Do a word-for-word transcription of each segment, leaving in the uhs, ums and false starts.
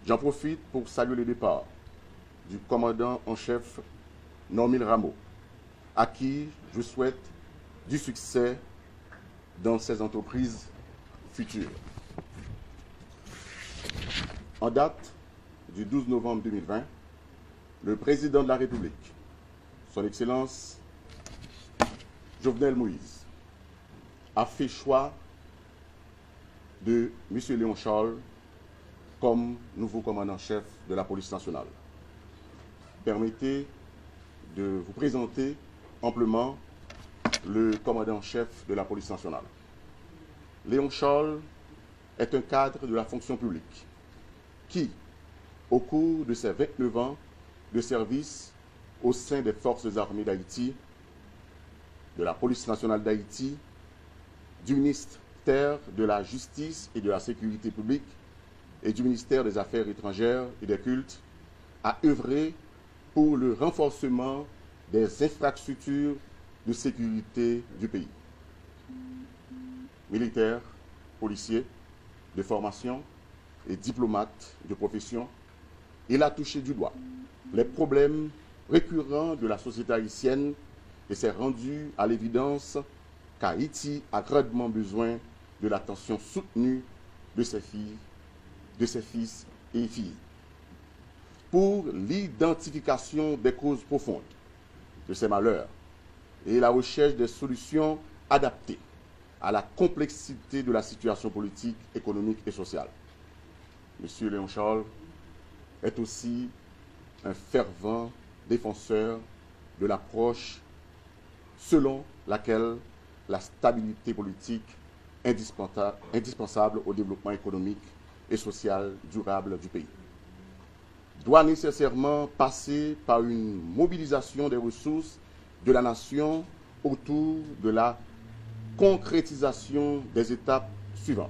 J'en profite pour saluer le départ du commandant en chef Normil Rameau, à qui je souhaite du succès dans ses entreprises futures. En date du douze novembre deux mille vingt, le président de la République, son Excellence Jovenel Moïse, a fait choix de M. Léon Charles comme nouveau commandant-chef de la police nationale. Permettez de vous présenter amplement le commandant-chef de la police nationale. Léon Charles est un cadre de la fonction publique qui, au cours de ses vingt-neuf ans de service au sein des Forces armées d'Haïti, de la Police nationale d'Haïti, du ministère de la Justice et de la Sécurité publique et du ministère des Affaires étrangères et des cultes, a œuvré pour le renforcement des infrastructures de sécurité du pays. Militaire, policier de formation et diplomate de profession, il a touché du doigt les problèmes récurrents de la société haïtienne et s'est rendu à l'évidence qu'Haïti a grandement besoin de l'attention soutenue de ses filles, de ses fils et filles, pour l'identification des causes profondes de ces malheurs et la recherche des solutions adaptées à la complexité de la situation politique, économique et sociale. M. Léon Charles est aussi un fervent défenseur de l'approche selon laquelle la stabilité politique indispensa-, indispensable au développement économique et social durable du pays doit nécessairement passer par une mobilisation des ressources de la nation autour de la concrétisation des étapes suivantes.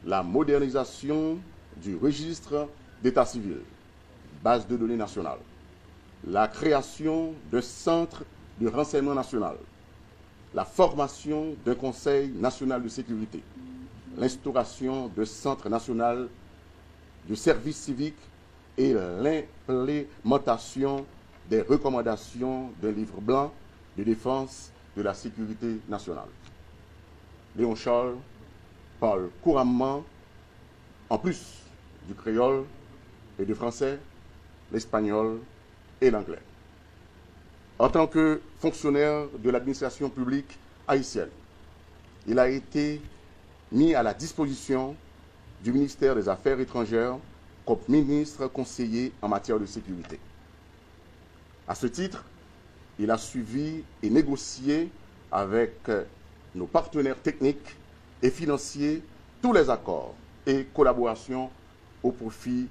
La modernisation du registre d'état civil, base de données nationale, la création d'un centre de renseignement national, la formation d'un Conseil national de sécurité, l'instauration d'un centre national de service civique et l'implémentation des recommandations d'un livre blanc de défense de la sécurité nationale. Léon Charles parle couramment, en plus du créole et du français, l'espagnol et l'anglais. En tant que fonctionnaire de l'administration publique haïtienne, il a été mis à la disposition du ministère des Affaires étrangères comme ministre conseiller en matière de sécurité. À ce titre, il a suivi et négocié avec nos partenaires techniques et financiers tous les accords et collaborations au profit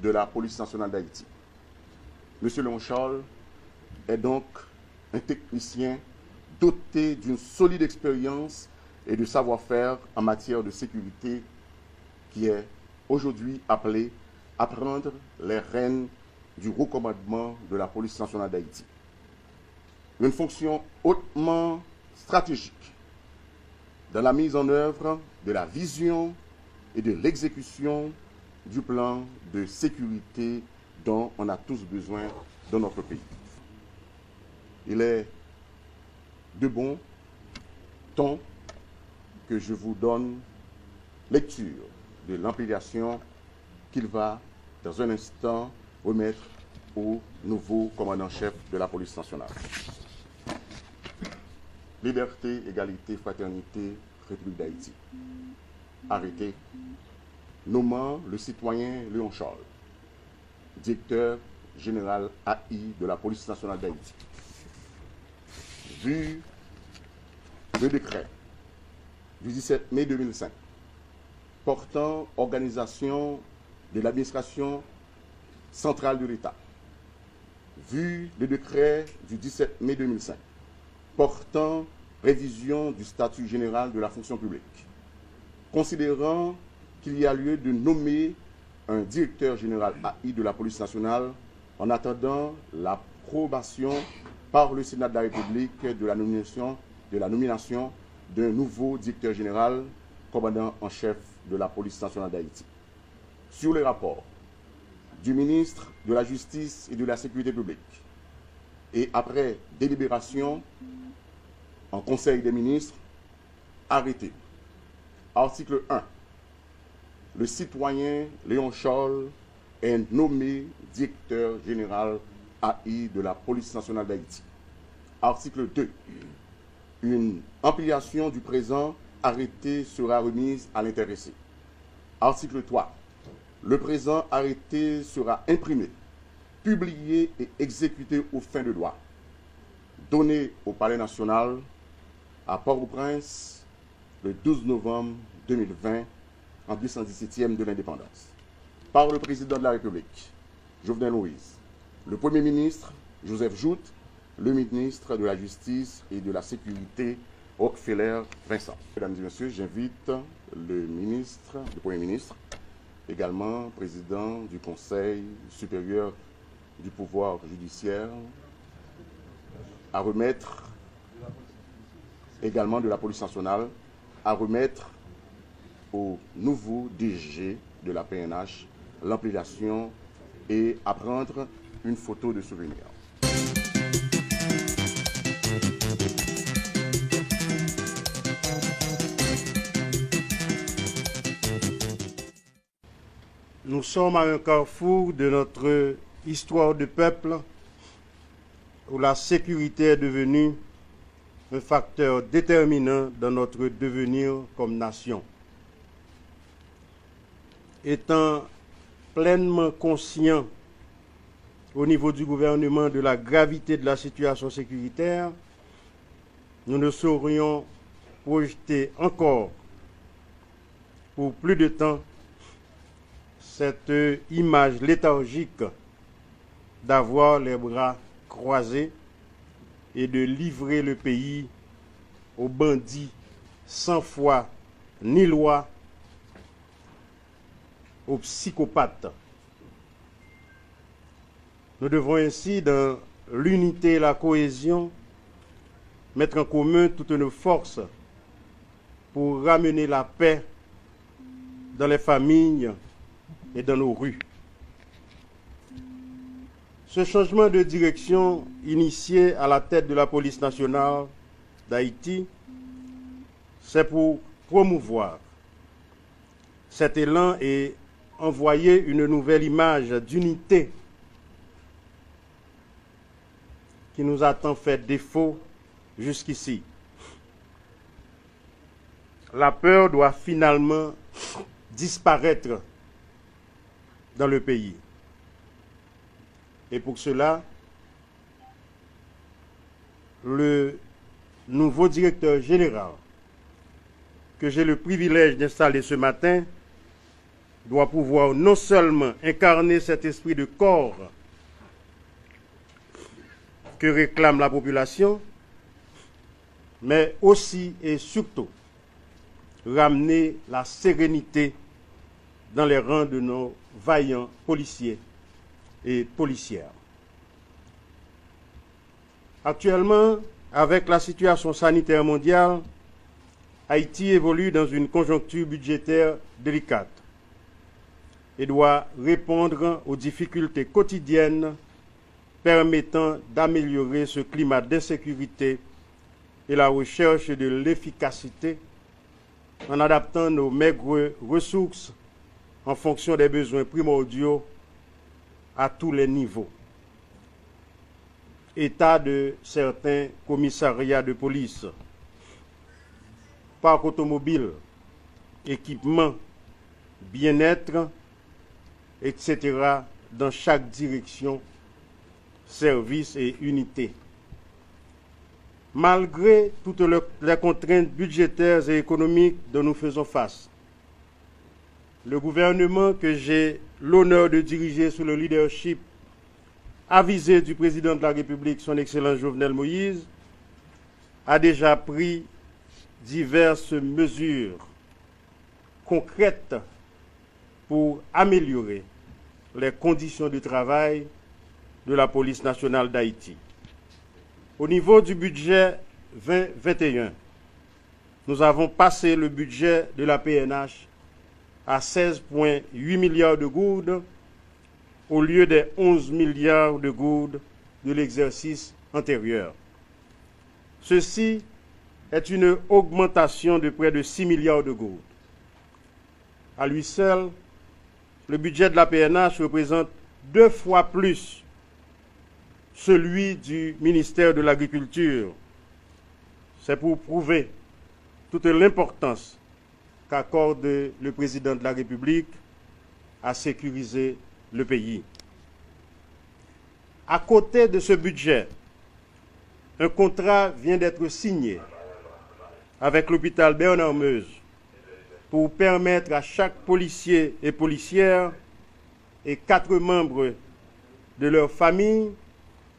de la Police nationale d'Haïti. M. Léon Charles est donc un technicien doté d'une solide expérience et de savoir-faire en matière de sécurité qui est aujourd'hui appelé à prendre les rênes du haut commandement de la Police nationale d'Haïti. Une fonction hautement stratégique dans la mise en œuvre de la vision et de l'exécution du plan de sécurité dont on a tous besoin dans notre pays. Il est de bon ton que je vous donne lecture de l'ampliation qu'il va, dans un instant, remettre au nouveau commandant-chef de la police nationale. Liberté, égalité, fraternité, République d'Haïti. Arrêté nommant le citoyen Léon Charles directeur général A I de la Police nationale d'Haïti. Vu le décret du dix-sept mai deux mille cinq portant organisation de l'administration centrale de l'État, vu le décret du dix-sept mai deux mille cinq portant révision du statut général de la fonction publique, considérant qu'il y a lieu de nommer un directeur général A I de la police nationale en attendant l'approbation par le Sénat de la République de la nomination, de la nomination d'un nouveau directeur général, commandant en chef de la police nationale d'Haïti. Sur le rapport du ministre de la Justice et de la Sécurité publique, et après délibération en Conseil des ministres, arrêté. Article un. Le citoyen Léon Charles est nommé directeur général A I de la Police nationale d'Haïti. Article deux. Une ampliation du présent arrêté sera remise à l'intéressé. Article trois. Le présent arrêté sera imprimé, publié et exécuté aux fins de loi. Donné au Palais national, à Port-au-Prince, le douze novembre deux mille vingt, en deux cent dix-septième de l'indépendance, par le président de la République, Jovenel Moïse, le Premier ministre, Joseph Jouthe, le ministre de la Justice et de la Sécurité, Rockfeller Vincent. Mesdames et messieurs, j'invite le ministre, le Premier ministre, également président du Conseil supérieur du pouvoir judiciaire, à remettre, également de la police nationale, à remettre au nouveau D G de la P N H l'ampliation et à prendre une photo de souvenir. Nous sommes à un carrefour de notre histoire de peuple où la sécurité est devenue un facteur déterminant dans notre devenir comme nation. Étant pleinement conscients au niveau du gouvernement de la gravité de la situation sécuritaire, nous ne saurions projeter encore pour plus de temps cette image léthargique d'avoir les bras croisés et de livrer le pays aux bandits sans foi ni loi, aux psychopathes. Nous devons ainsi, dans l'unité et la cohésion, mettre en commun toutes nos forces pour ramener la paix dans les familles et dans nos rues. Ce changement de direction initié à la tête de la Police nationale d'Haïti, c'est pour promouvoir cet élan et envoyer une nouvelle image d'unité qui nous a tant fait défaut jusqu'ici. La peur doit finalement disparaître dans le pays. Et pour cela, le nouveau directeur général que j'ai le privilège d'installer ce matin doit pouvoir non seulement incarner cet esprit de corps que réclame la population, mais aussi et surtout ramener la sérénité dans les rangs de nos vaillants policiers et policières. Actuellement, avec la situation sanitaire mondiale, Haïti évolue dans une conjoncture budgétaire délicate et doit répondre aux difficultés quotidiennes permettant d'améliorer ce climat d'insécurité et la recherche de l'efficacité en adaptant nos maigres ressources en fonction des besoins primordiaux à tous les niveaux. État de certains commissariats de police, parc automobile, équipement, bien-être, et cetera, dans chaque direction, service et unité. Malgré toutes le- les contraintes budgétaires et économiques dont nous faisons face, le gouvernement que j'ai l'honneur de diriger sous le leadership avisé du président de la République, son Excellence Jovenel Moïse, a déjà pris diverses mesures concrètes pour améliorer les conditions de travail de la Police nationale d'Haïti. Au niveau du budget vingt vingt et un, nous avons passé le budget de la P N H à seize point huit milliards de gourdes au lieu des onze milliards de gourdes de l'exercice antérieur. Ceci est une augmentation de près de six milliards de gourdes. À lui seul, le budget de la P N H représente deux fois plus celui du ministère de l'Agriculture. C'est pour prouver toute l'importance qu'accorde le président de la République à sécuriser le pays. À côté de ce budget, un contrat vient d'être signé avec l'hôpital Bernard Meuze pour permettre à chaque policier et policière et quatre membres de leur famille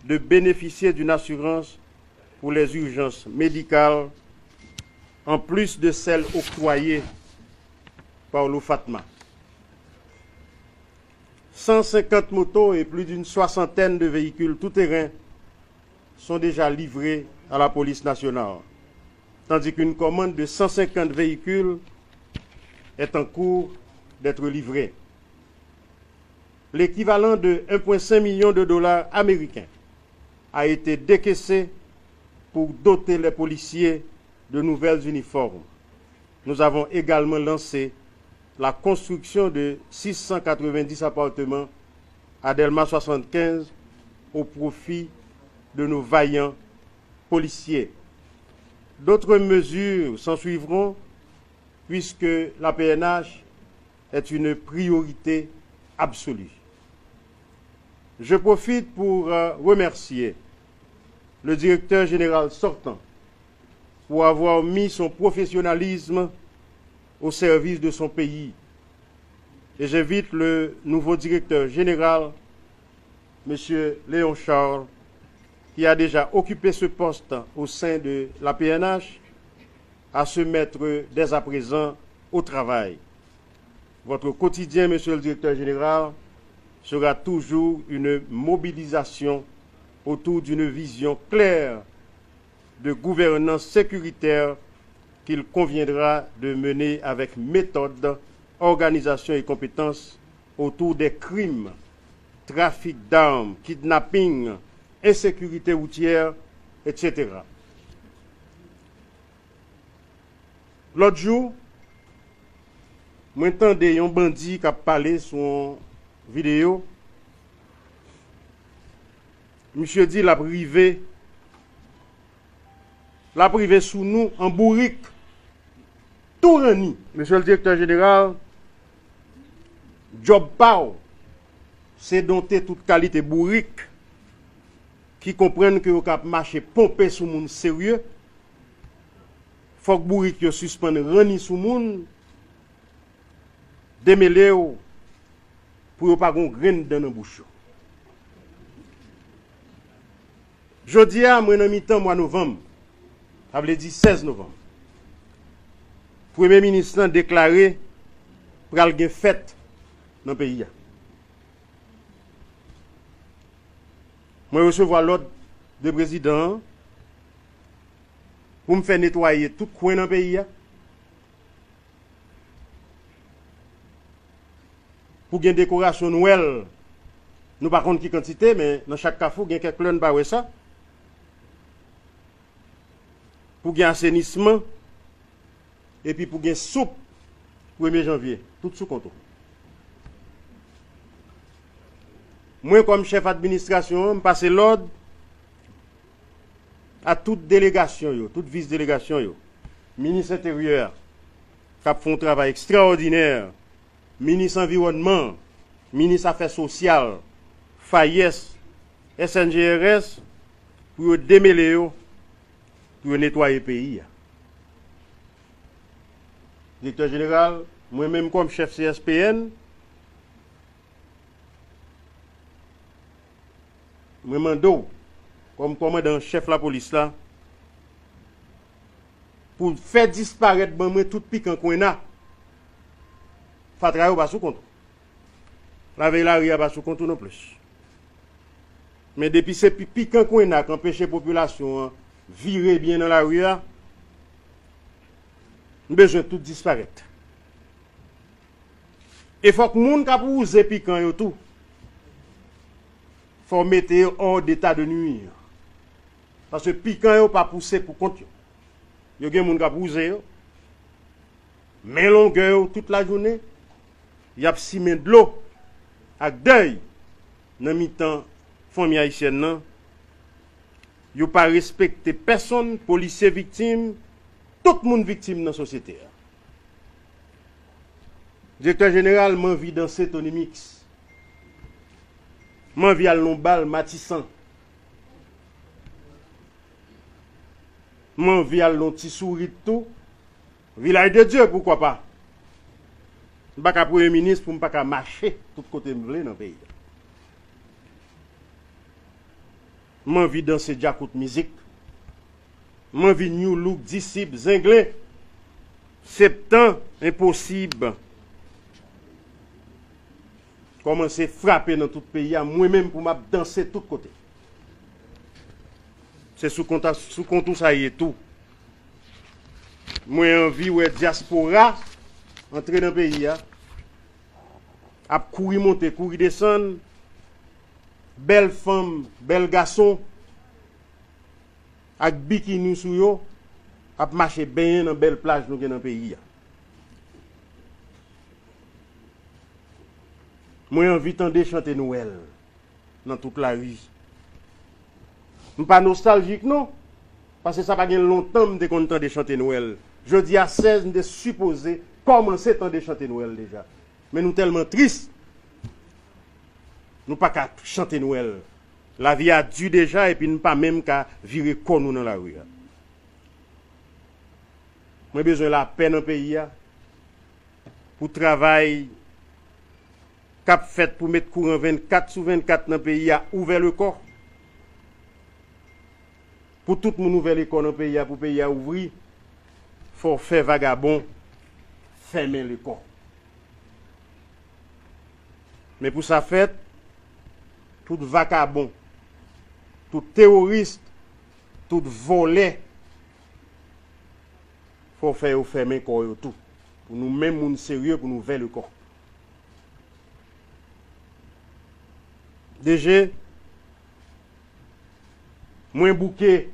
de bénéficier d'une assurance pour les urgences médicales, en plus de celle octroyée par l'OFATMA. Cent cinquante motos et plus d'une soixantaine de véhicules tout-terrain sont déjà livrés à la police nationale, tandis qu'une commande de cent cinquante véhicules est en cours d'être livrée. L'équivalent de un point cinq million de dollars américains a été décaissé pour doter les policiers de nouvelles uniformes. Nous avons également lancé la construction de six cent quatre-vingt-dix appartements à Delma soixante-quinze au profit de nos vaillants policiers. D'autres mesures s'en suivront puisque la P N H est une priorité absolue. Je profite pour euh, remercier le directeur général sortant pour avoir mis son professionnalisme au service de son pays. Et j'invite le nouveau directeur général, M. Léon Charles, qui a déjà occupé ce poste au sein de la P N H, à se mettre dès à présent au travail. Votre quotidien, Monsieur le Directeur Général, sera toujours une mobilisation autour d'une vision claire de gouvernance sécuritaire qu'il conviendra de mener avec méthode, organisation et compétence autour des crimes, trafic d'armes, kidnapping, insécurité routière, et cetera. Lòt jou, mwen tande yon bandi k ap pale sou yon videyo. Misye di l ap rive, l ap rive sou nou an bourik, tou ranni. Mesye le direktè jeneral, djòb pa w, se donte tout kalite bourik ki konprann ke yo ka ap mache ponpe sou moun serye. Fòk bourik yo sispann ranni sou moun, demele w pou yo pa gon grenn dan nan bouch yo. Jodi a, mwen nan mitan mwa novanm, sa vle di sèz novanm, premye minis lan deklare pral gen fèt nan peyi a. Mwen resevwa lòd de prezidan an pou m fè netwaye tout kwen nan peyi a. Pou gen dekorasyon Nwèl, nou pa konn ki kantite, men nan chak kafou, gen kèk lè n pa wè sa. Pou gen asenisman, epi pou gen soup premye janvye, tout sou kont ou. Mwen, kòm chèf administrasyon an, m pase lòd a tout delegasyon yo, tout vis delegasyon yo, minis enteryè a, k ap fè yon travay ekstraòdinè, minis anviwònman, minis afè sosyal, FAES, SNGRS, pou yo demele yo, pou yo netwaye peyi a. Direktè jeneral, mwen menm kòm chèf C S P N, mwen mande w, kòm kòmandan an chèf lapolis la, pou w fè disparèt ban mwen tout pikan kwenna. Fatra yo pa sou kont ou. Lavèy lari a pa sou kont ou non plis. Men depi se pi, pikan kwenna k anpeche popilasyon an vire byen nan lari a, m bezwen tout disparèt. E fòk moun k ap wouze pikan yo tou, fò w mete yo hors d'état de nuire. Paske pikan yo pa pouse pou kont yo. Yo gen moun k ap wouze yo, men longè yo tout lajounen, y ap simen dlo ak dèy nan mitan fanmi ayisyèn nan. Yo pa respekte pèsonn, polisye viktim, tout moun viktim nan sosyete a. Direktè jeneral, m anvi danse Tony Mix. M anvi al nan bal Matisan. M anvi al nan Ti Sourit tou. Vilaj de Dye, poukwa pa? M pa ka premye minis pou m pa ka mache tout kote m vle nan peyi a. M anvi danse djakout mizik. M anvi New Look, Disip, Zenglen, Septan, Enposib. Kòmanse frape nan tout peyi a, mwen menm pou m ap danse tout kote. Se sou kont, sou kont ou sa ye tou. Mwen anvi wè dyaspora antre nan peyi a, ap kouri monte, kouri desann, bèl fanm, bèl gason, ak bikini sou yo, ap mache benyen nan bèl plaj nou gen nan peyi a. Mwen anvi tande chante Nwèl nan tout lari. M pa nostaljik non, paske sa pa gen lontan m te konn tande chante Nwèl. Jodi a sèz, m te sipoze kòmanse tande chante Nwèl deja. Men nou tèlman tris, nou pa ka chante Nwèl. Lavi a di deja, epi n pa menm ka vire kò nou nan lari a. Mwen bezwen lapè nan peyi a, pou travay k ap fèt pou met kouran vennkat sou vennkat nan peyi a ouvè lekò. Pou tout moun ouvè lekò nan peyi a, pou peyi a ouvri, fò w fè vagabon fèmen lekò. Men pou sa fèt, tout vakabon, tout teworis, tout vòlè, fò w fè yo fèmen kò yo tou. Pou nou menm moun serye, pou nou ouvè lekò. DG, mwen bouke.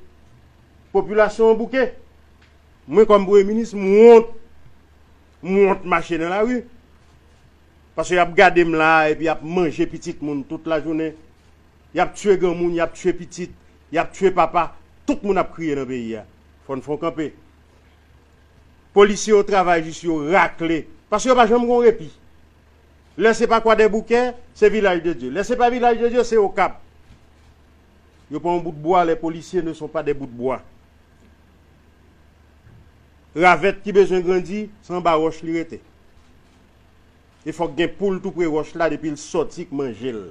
Popilasyon an bouke. Mwen kòm premye minis, m wont. M wont mache nan lari. Paske y ap gade m la, epi y ap manje pitit moun tout lajounen. Y ap tiye granmoun, y ap tiye pitit, y ap tiye papa. Tout moun ap kriye nan peyi a. Fò n fè yon kanpe. Polisye yo travay jis yo rakle. Paske yo pa janm gon repi. Lè se pa Kwadèboukè, se Vilaj de Dye. Lè se pa Vilaj de Dye, se Okap. Yo pran yon bout bwa, les policiers ne sont pas des bouts de bois. Ravèt ki bezwen grandi, se anba wòch li rete. E fòk gen poul tou pre wòch la, depi l sòti k manje l.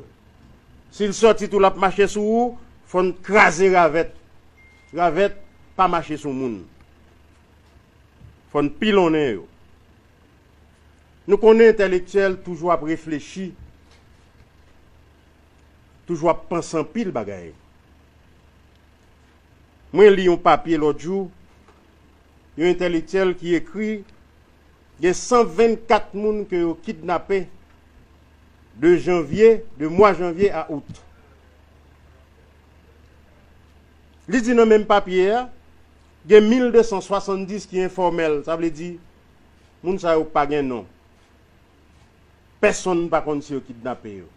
Si l sòti tou l ap mache sou ou, fò n kraze ravèt. Ravèt pa mache sou moun. Fò n pilonnen yo. Nou konnen entèlektyèl toujou ap reflechi, toujou ap panse anpil bagay. Mwen li yon papye lòt jou, yon entèlektyèl ki ekri, gen san vennkat moun ke yo kidnape de janvye, de mwa janvye a out. Li di nan menm papye a, gen mil de san swasanndis ki enfòmèl, sa vle di, moun sa yo pa gen non. Pèsonn pa konn si yo kidnape yo.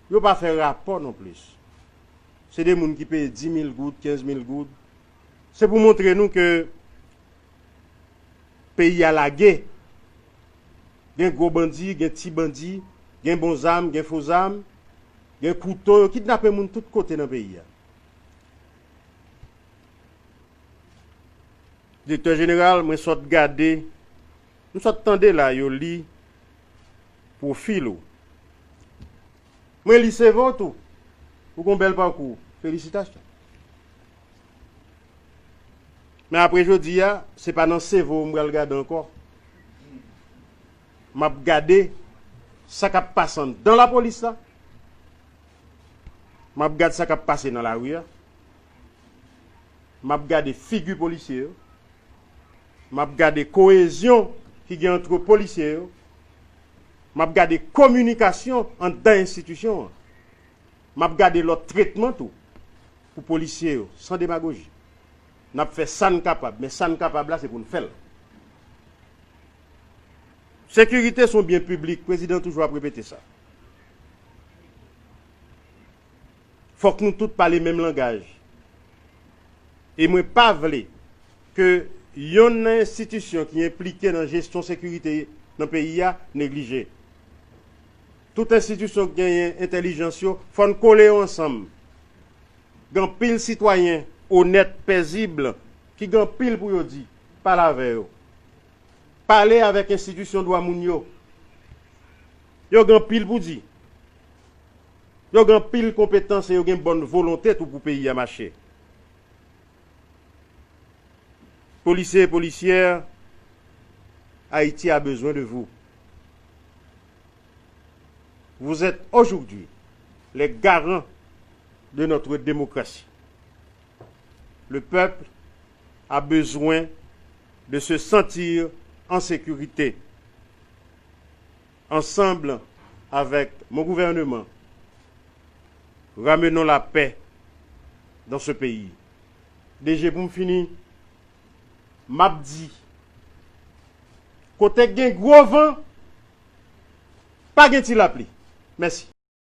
Yo pa fè rapò non plis. Se de moun ki peye dis mil goud, kenz mil goud. Se pou montre nou ke peyi a lage. Gen gwo bandi, gen ti bandi, gen bon zam, gen fo zam, gen kouto. Yo kidnape moun tout kote nan peyi a. Direktè jeneral, mwen sot gade, m sot tande la yo li pwofil ou. Mwen li seve w tou. Ou gon bèl pakou. Felisitasyon. Men apre jodi a, se pa nan seve w m pral gade ankò. M ap gade sa k ap pase anndan lapolis la. M ap gade sa k ap pase nan lari a. M ap gade figi polisye yo. M ap gade koyezyon ki gen ant polisye yo. M ap gade kominikasyon anndan enstitisyon an. M ap gade lòt tretman tou pou polisye yo, san demagoji. N ap fè sa n kapab, men sa n kapab la, se pou n fè l. Sekirite se yon byen piblik, prezidan toujou ap repete sa. Fòk nou tout pale menm langaj. E mwen pa vle ke yonn nan enstitisyon ki enplike nan jesyon sekirite nan peyi a neglije. Tout enstitisyon ki genyen entèlijans yo, fò n kole yo ansanm. Gen anpil sitwayen onèt, pezib, ki gen anpil pou yo di. Pale avè yo. Pale avèk enstitisyon dwa moun yo. Yo gen anpil pou di. Yo gen anpil konpetans e yo gen bòn volonte tou pou peyi a mache. Policiers et policières, Haïti a besoin de vous. Vous êtes aujourd'hui les garants de notre démocratie. Le peuple a besoin de se sentir en sécurité. Ensemble avec mon gouvernement, ramenons la paix dans ce pays. D G, pou m fini, m ap di, kote k gen gwo van, pa gen ti lapli. Mèsi.